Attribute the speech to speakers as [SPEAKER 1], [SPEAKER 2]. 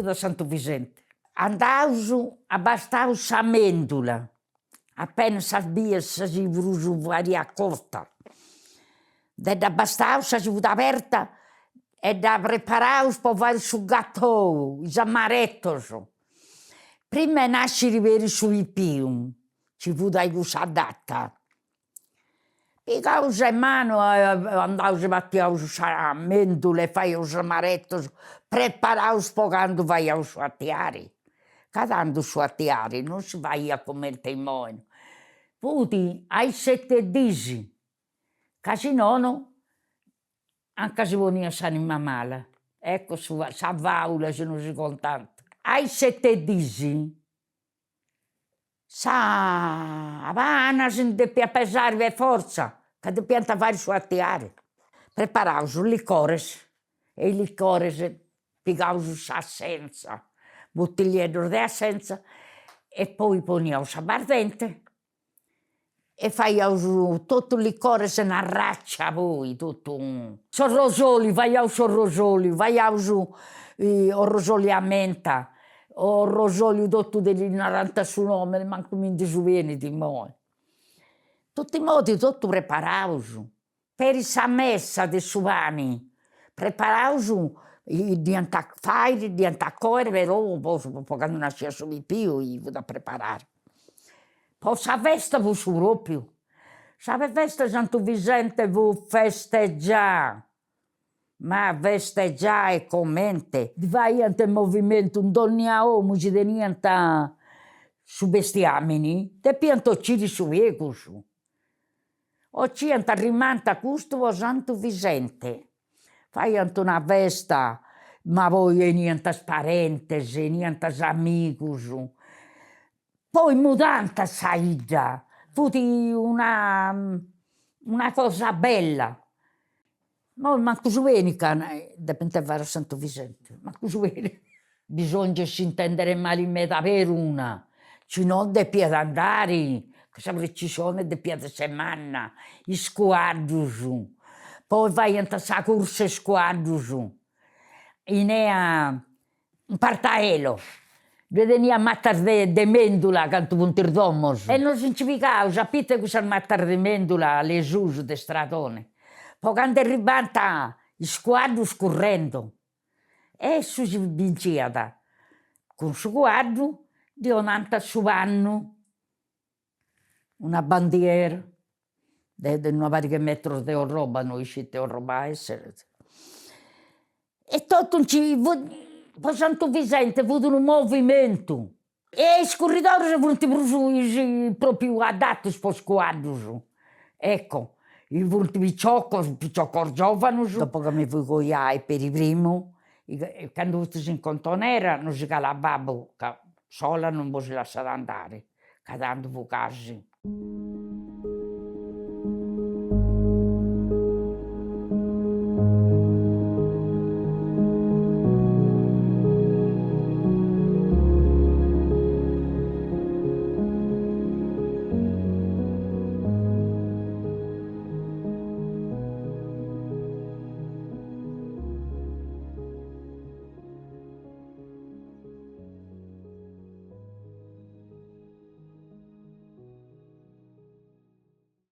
[SPEAKER 1] fut a Santu Vicente. Andaus, abastaus sa mendula, apena sa bias sa si prus pariat cota, de dd'abastaus sa si fut aberta e dda preparaus po fai su gatou, is amaretos. Prima 'e nasciri peri su pipiu, ci fut ai cussa data, Pigaus 'e manu e andaus e batiaus sa mendula e faiaus is amaretus, preparaus po candu faiaus su atiari, ca tandu su atiari non si faiat cumenti imoi, fut a is seti dis, ca si nono anca si poniat s'anima mala, ecco sa faula chi nosi contant. A is seti dis Sa pana si ndi depiat pesai de fortza, ca depiant fai su atiari. Preparaus licores e is licores pigaus s'assentza, butillieddus de assentza e poi poniaus s'abbardente e faiaus totu licores un'arraccia poi totu. S'orrosoliu, faiaus s'orrosoliu, faiaus orrosoliu a menta, orrosoliu totu de ddi narant su nomini, mancu mi ndi subenit imoi. Totu in modi totu preparaus Peri sa messa de su pani preparaus dd'iant a fairi, dd'iant a coere, però po po candu nasciat su pipiu fut a preparari. Po sa festa fut su propriu, sa festa 'e Santu Vicente fut festeggià, ma festeggià e comente. Ddi faiant movimentu in donnia 'omu chi teniant su bestiamini, depiant 'ociri su pegus 'Ociant arrimant custu po Santu Vicente, faiant una festa, ma poi 'eniant is parentes, 'eniant is amigus, poi mudant sa 'idda, fut una una cosa bella. Imoi mancu su benit ca depint fai a Santu Vicente, mancu su benit. Bisongiat s'intendere mali meda peruna, ci no depiat andari, ca sa precisione depiat essi manna, is cuaddus, poi faiant sa cursa is cuaddus, innea In Partaelo ddue teniat matas de de mendula cantu funt is domos. E nos nci pigaus a pitzu 'e cussas matas de mendula de susu de stradone, po candu erribant is cuaddus currendo. E su chi binciat cun su cuaddu ddi 'onant su pannu Una bandiera de de una pariga 'e metros de orroba, no isciu ite orroba esseret. E totu nci fut, po Santu Vicente fut unu movimentu e is curridoris funt prus is propriu adatus po is cuaddus, ecco, funt piciocos, piciocos giovanus. Dopo ca mi fui coià e peri primu, candu fustis in contonera no si calat babbu ca sola non bos lassat andare, ca tandu fut casi.